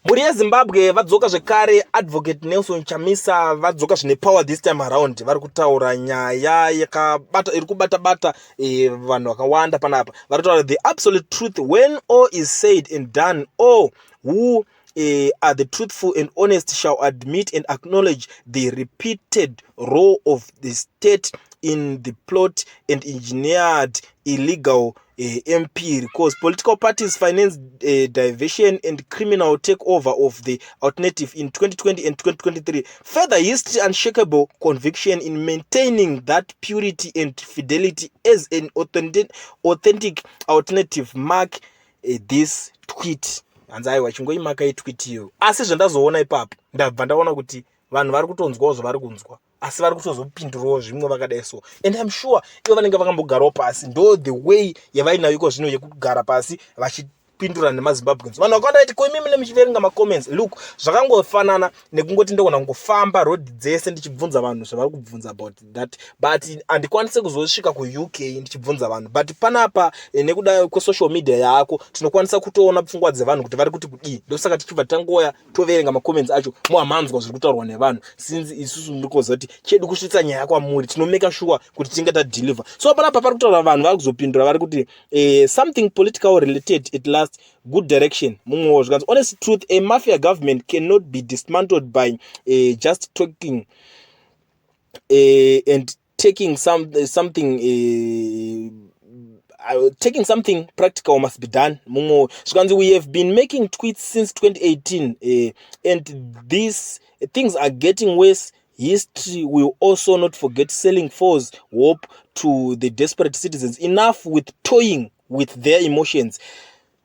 Mhuri yeZimbabwe, vadzoka zvekare. Advocate Nelson Chamisa vadzoka zvine power this time around. Vari kutaura nyaya yakabata, iri kubata bata vanhu vakawanda panapa. Vari kutaura the absolute truth. When all is said and done, all who are the truthful and honest shall admit and acknowledge the repeated role of the state in the plot and engineered illegal MP because political parties finance diversion and criminal takeover of the alternative in 2020 and 2023. Further, history unshakable conviction in maintaining that purity and fidelity as an authentic alternative. Mark this tweet. Hanzi aiwa, chingoimaka itweet iyo. Asi zvandazoona ipapo, ndabva ndaona kuti vanhu vari kutonzwawo zvavari kunzwa, asi vari kutozopindurawo zvimwe vakadai. So, and I'm sure ivo vanenge vakambogarawo pasi. Ndo the way yavainayo iko zvino yekugara pasi vachipindura nemaZimbabweans. Vanhu vakawanda vaiti, "Ko imimi nemuchiverenga macomments?" Look, zvakangofanana nekungoti ndogona kungofamba road dzese ndichibvunza vanhu zvavari kubvunza about that, but handikwanisi kuzosvika kuUK ndichibvunza vanhu. But panapa, nekuda kwesocial media yako, tinokwanisa kutoona pfungwa dzevanhu kuti vari kuti kudii. Ndosaka tichibva tangoya toverenga macomments acho, muhamanzwa zviri kutaurwa nevanhu. Since isusu ndikoziva kuti chedu kusvitsa nyaya kwamuri, tinomeka sure kuti tinge tadeliver. So panapa pari kutaura vanhu vari kuzopindura, vari kuti something political related at last, good direction. Mumwewo zvikanzi, "Honest truth, a mafia government cannot be dismantled by just talking and taking something taking something practical must be done." Mumwe zvikanzi, "We have been making tweets since 2018 and these things are getting worse. History will also not forget selling false hope to the desperate citizens. Enough with toying with their emotions."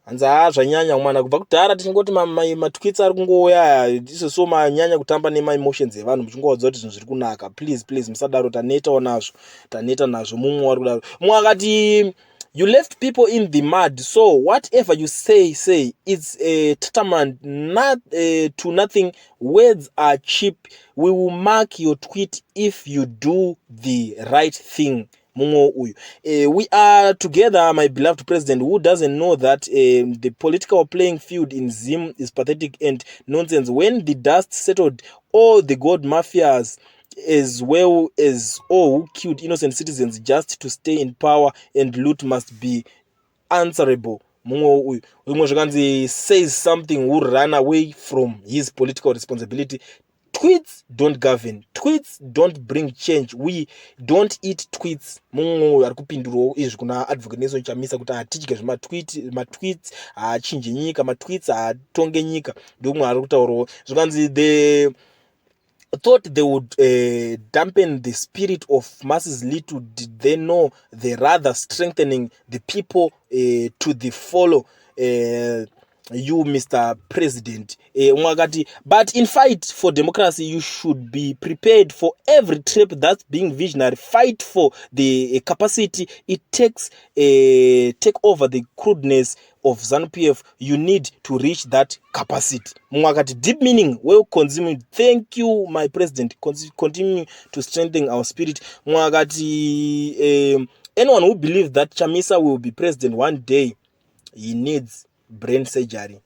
Hanzi, "Haa, zvanyanya mwana. Kubva kudhara tichingoti matweets ari kungouya isoso. Manyanya kutamba nemaemotions evanhu, muchingovaudza kuti zvinhu zviri kunaka. Please, please, musadaro. Tanetawo nazvo, taneta nazvo." Mumwe wari kudaro. Mumwe akati, "You left people in the mud, so whatever you say, it's a tantamount not to nothing. Words are cheap. We will mark your tweet if you do the right thing." Mumwe uyu, "We are together, my beloved president. Who doesn't know that the political playing field in Zim is pathetic and nonsense? When the dust settled, all the gold mafias as well as all who killed innocent citizens just to stay in power and loot must be answerable." Mumwe uyu. Rimwe zvakanzi, "Says something who run away from his political responsibility. Tweets don't govern. Tweets don't bring change. We don't eat tweets." Mumwe uyu ari kupindurawo izvi kuna Advocate Nelson Chamisa kuti hatidye zvematweet, matweets haachinje nyika, matweets haatonge nyika. Ndomwe ari kutaurawo zvikanzi, "The thought they would dampen the spirit of masses. Little did they know they rather strengthening the people to the follow you, Mr President." Umwe akati, "But in fight for democracy, you should be prepared for every trap. That's being visionary. Fight for the capacity it takes take over the crudeness of ZANU PF. You need to reach that capacity." Mumwe akati, "Deep meaning, well consumed. Thank you, my president. Continue to strengthen our spirit." Mumwe akati, "Anyone who believes that Chamisa will be president one day, he needs brain surgery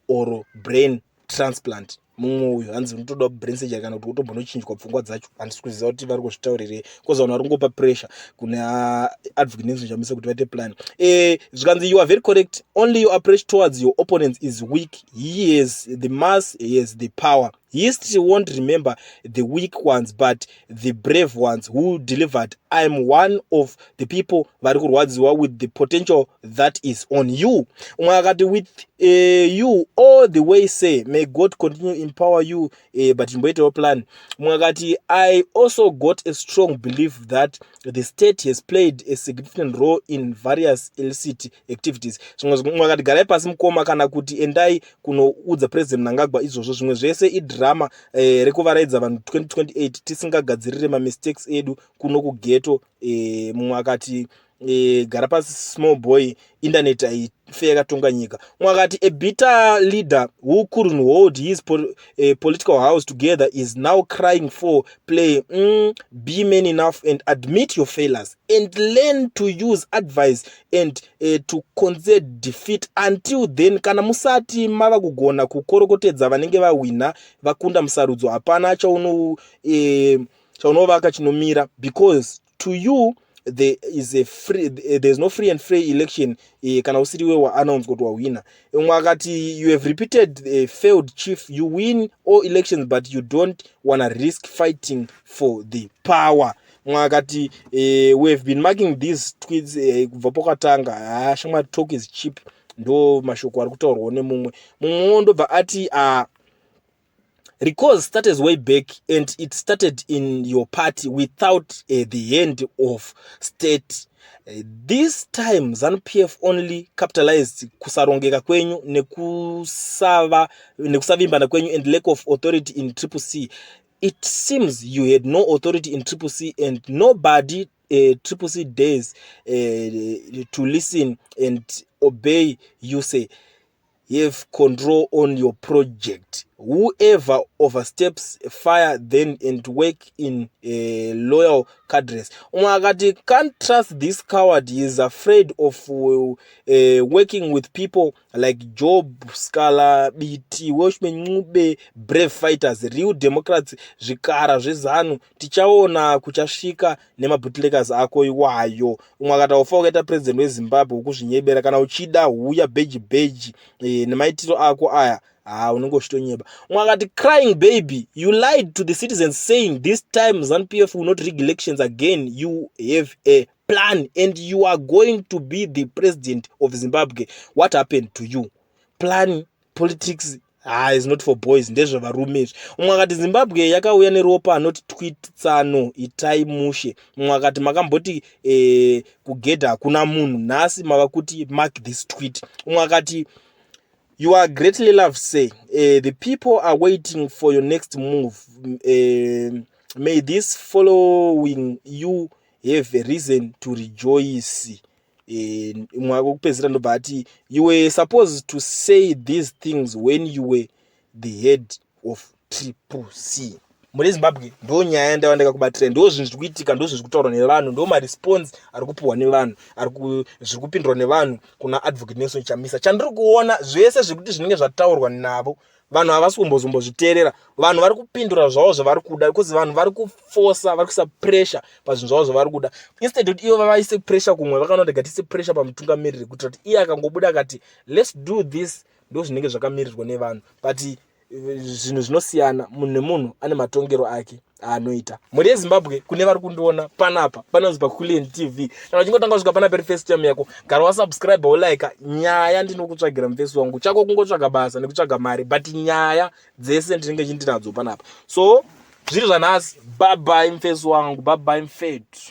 or brain transplant." Mumwe uyu hanzi unotoda brain surgery kana kuti utombonochinjwa pfungwa dzacho. Handisi kuziva kuti vari kuzvitaurirei, because vanhu vari kungopa pressure kuna Advocate Nelson Chamisa kuti vaite plan. Zvikanzi, "You are very correct. Only your approach towards your opponents is weak. He has the mass, he has the power. History won't remember the weak ones but the brave ones who delivered. I'm one of the people vari kurwadziwa with the potential that is on you." Umwe akati, "With you all the way. Say may God continue empower you, but imboitawo plan." Mumwe akati, "I also got a strong belief that the state has played a significant role in various illicit activities." Zvimwe, mumwe akati, "Garai pasi mukoma, kana kuti endai kunoudza President Mnangagwa izvozvo. Zvimwe zvese idrama rekuvaraidza vanhu 2028 tisingagadzirire mamistakes edu kuno kughetto." Mumwe akati, Gara pasi, small boy, internet haife yakatonga nyika. Umwe akati, "A bitter leader who couldn't hold his political house together is now crying for play. Be man enough and admit your failures and learn to use advice and to concede defeat. Until then, kana musati mava kugona kukorokotedza vanenge vahwina, vakunda musarudzo, hapana chaunovaka chinomira, because to you there is no free and fair election kana usiriwe waannounce kuti wahwina." Umwe akati, "You have repeated failed, chief. You win all elections, but you don't wanna risk fighting for the power." Mumwe akati, "We have been marking these tweets kubva pakatanga. Ha, shamwari, talk is cheap." Ndo mashoko ari kutaurwawo nemumwe. Mumwewo ndobva ati, "Recalls started way back and it started in your party without the hand of state. This time ZANU PF only capitalized kusarongeka kwenyu nekusava nekusavimbana kwenyu and lack of authority in Triple C. It seems you had no authority in Triple C and nobody Triple C days to listen and obey. You say have control on your project. Whoever oversteps, fire then and work in loyal cadres." Umwe akati, "Can't trust this coward. He is afraid of working with people like Job Sikhala, Biti, Welshman Ncube, brave fighters, real democrats. Zvikara zveZANU, tichaona kuchasvika nemabootleggers ako iwayo." Umwe akati, "Haufa wakaita president weZimbabwe, wokuzvinyebera. Kana uchida huya beji beji nemaitiro ako aya, ha, unenge uchitonyeba." Umwe akati, "Crying baby, you lied to the citizens saying this time ZANU PF will not rig elections again. You have a plan and you are going to be the president of Zimbabwe. What happened to you plan? Politics, ha, is not for boys, ndezvevarume izvi." Umwe akati, "Zimbabwe yakauya neropa, not tweet. Tsano, itai mushe." Mumwe akati, "Makamboti kugedha hakuna munhu, nhasi mava kuti mark this tweet." Umwe akati, "You are greatly loved. Say the people are waiting for your next move. May this following you have a reason to rejoice." Mumwe wekupedzisira ndobva ati, "You were supposed to say these things when you were the head of Triple C." Mune Zimbabwe, ndo nyaya yandava ndakakubatira, ndo zvinhu zviri kuitika, ndo zvinhu zviri kutaurwa nevanhu, ndo maresponse ari kupiwa nevanhu, zviri kupindurwa nevanhu kuna Advocate Nelson Chamisa. Chandiri kuona, zvese zvekuti zvinenge zvataurwa navo vanhu havasi kumbozombozviteerera. Vanhu vari kupindura zvavo zvavari kuda, because vanhu vari kufosa, vari kuisa pressure pazvinhu zvavo zvavari kuda, instead kuti ivo vavaise pressure kumwe. Vakaona kuti gatiise pressure pamutungamiriri kuitira kuti iye akangobuda akati, "Let's do this," ndo zvinenge zvakamirirwa nevanhu. But zvinhu zvinosiyana, munhu nemunhu ane matongero ake aanoita. Mhuri yeZimbabwe, kune vari kundiona panapa, panonzi paCulian TV. Kana uchingotanga kusvika panapa iri first time yako, gara wasubscribe, wolika. Nyaya ndinokutsvagira, mufesi wangu. Chako kungotsvaga basa nekutsvaga mari, but nyaya dzese ndinenge chindinadzo panapa. So zviri zvanhasi, bye bye, mufesi wangu, bye bye, mfetu.